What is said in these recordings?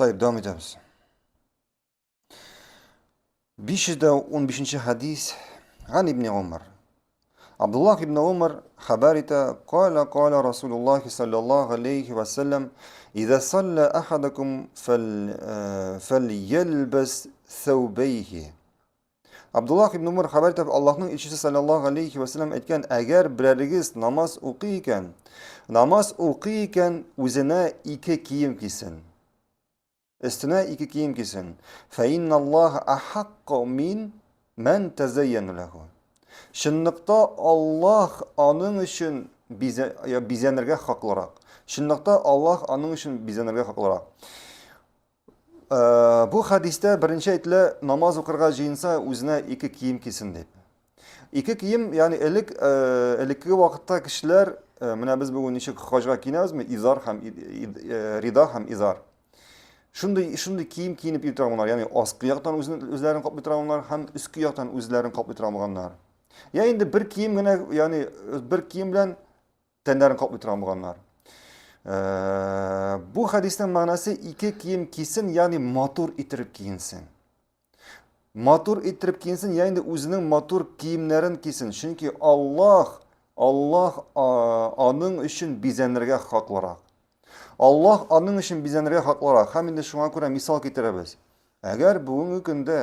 Тайып, дәвам итәбез. 515 хәдис Ган ибн Умар. Абдуллах ибн Умар хәбәр итә, кала кала Расулуллах саллаллаху алейхи ва саллям, "Иза салла ахадакум фәльялбас thawbayhi." Абдуллах ибн Умар хәбәр итә, Аллаһның илчесе саллаллаху алейхи ва саллям әйткән, әгәр берәрегез намаз укый икән, намаз укый икән, үзенә ике кием кисен. Өстенә ике кием кисен. Фәинналлаһ ахакку мин мән тәзәйяну ләһу. Чынлыкта Аллаһ аның өчен бизәнергә хаклырак. Чынлыкта Аллаһ аның өчен бизәнергә хаклырак. Э, бу хәдистә беренче әйтелә, намаз укырга җыенса, үзенә ике кием кисен дип. Ике кием, ягъни элек э, элеккеге вакытта кешеләр, э, менә без бүген ничек хаҗга киенәбезме, изар һәм рида һәм изар. Шундый шундый кием киенеп йөри торганнар, ягъни аскы яктан үзләрен каплый торганнар һәм өске яктан үзләрен каплый торганнар. Я инде бер кием генә, ягъни бер кием белән тәннәрен каплый торган булганнар. Э, бу хәдиснең мәгънәсе ике кием кисен, ягъни матур иттереп киенсен. Матур иттереп киенсен, я инде үзенең матур киемнәрен кисен. Чөнки Аллаһ, Аллаһ аның өчен бизәнергә хаклырак. Аллаһ аның өчен бизәнергә хаклырак. Һәм инде шуңа күрә мисал китерәбез. Әгәр бүгенге көндә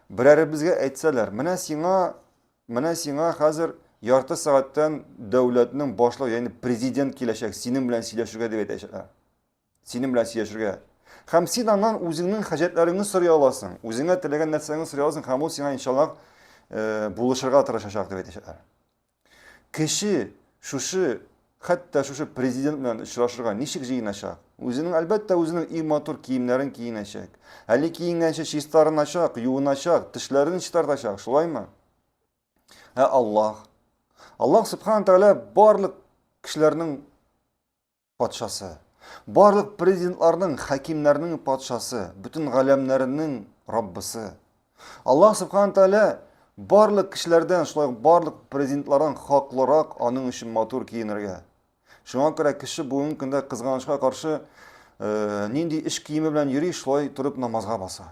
берәребезгә әйтсәләр, менә сиңа, менә сиңа хәзер ярты сәгатьтән дәүләтнең башлыгы, ягъни президент киләчәк, синең белән сөйләшергә дип әйтәчәкләр. Синең белән сөйләшергә. Һәм син аннан үзеңнең хаҗәтләреңне сорый аласың, үзеңә теләгән нәрсәңне сорый аласың, һәм ул сиңа иншаллаһ э, булышырга тырышачак дип әйтәчәкләр. Кеше шушы хәтта шушы президент белән очрашырга ничек җыеначак? Үзенең әлбәттә үзенең иң матур киемнәрен киенәчәк. Әле киенгәнче чистарыначак, юыначак, тешләрен чистартачак, шулаймы? Ә Аллаһ. Аллаһ субхана тәгалә барлык кешеләрнең патшасы. Барлык президентларның, хакимнәрнең патшасы, бөтен галәмнәрнең Раббысы. Аллаһ субхана тәгалә барлык кешеләрдән, шулай ук барлык президентлардан хаклырак аның өчен матур киенергә. Шуңа күрә кеше бүгенге көндә кызганычка каршы э, нинди эш киеме белән йөри, шулай торып намазга баса.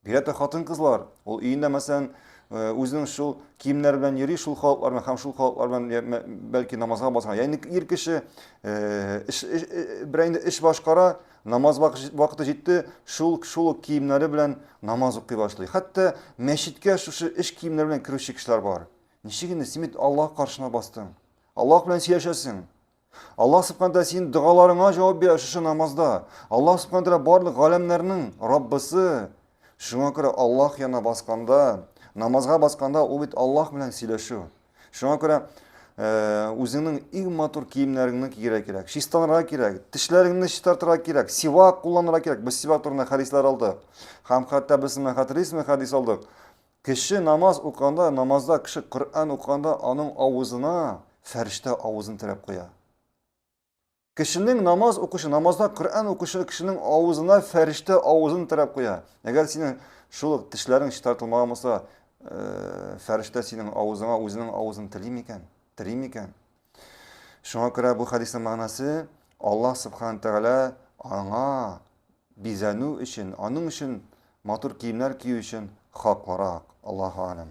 Бигрәк тә хатын-кызлар, ул өендә мәсәлән, э, үзенең шул киемнәре белән йөри, шул халатлар белән һәм шул халатлар белән бәлки намазга баскан. Ягъни ир кеше э, эш, эш, э, берәр инде эш башкара, намаз вакыты җитте, шул шул ук киемнәре белән намаз укый башлый. Хәтта мәчеткә шушы эш киемнәре белән керүче кешеләр бар. Ничек инде син бит Аллаһ каршына бастың. Аллаһ белән сөйләшәсең. Аллаһ Субхану тәгалә синең догаларыңа җавап бирә шушы намазда. Аллаһ Субхану тәгалә барлык галәмнәрнең Раббысы. Шуңа күрә Аллаһ янына басканда, намазга басканда ул бит Аллаһ белән сөйләшү. Шуңа күрә э, үзеңнең иң матур киемнәреңне кияргә кирәк, чистанырга кирәк, тешләреңне чистартырга кирәк, сивак кулланырга кирәк. Без сивак турында хәдисләр алдык. Һәм хәтта без менә хәтерлисезме хәдис алдык. Кеше намаз укыганда, намазда кеше Коръән укыганда аның авызына фәрештә авызын терәп куя. Кешенең намаз укучы, намазда Коръән укучы кешенең авызына фәрештә авызын терәп куя. Әгәр синең шул ук тешләрең чистартылмаган булса, э, фәрештә синең авызыңа үзенең авызын тели микән? Тери микән? Шуңа күрә бу хәдиснең мәгънәсе Аллаһ субхана тәгалә аңа бизәнү өчен, аның өчен матур киемнәр кию өчен хаклырак. Аллаһу алям.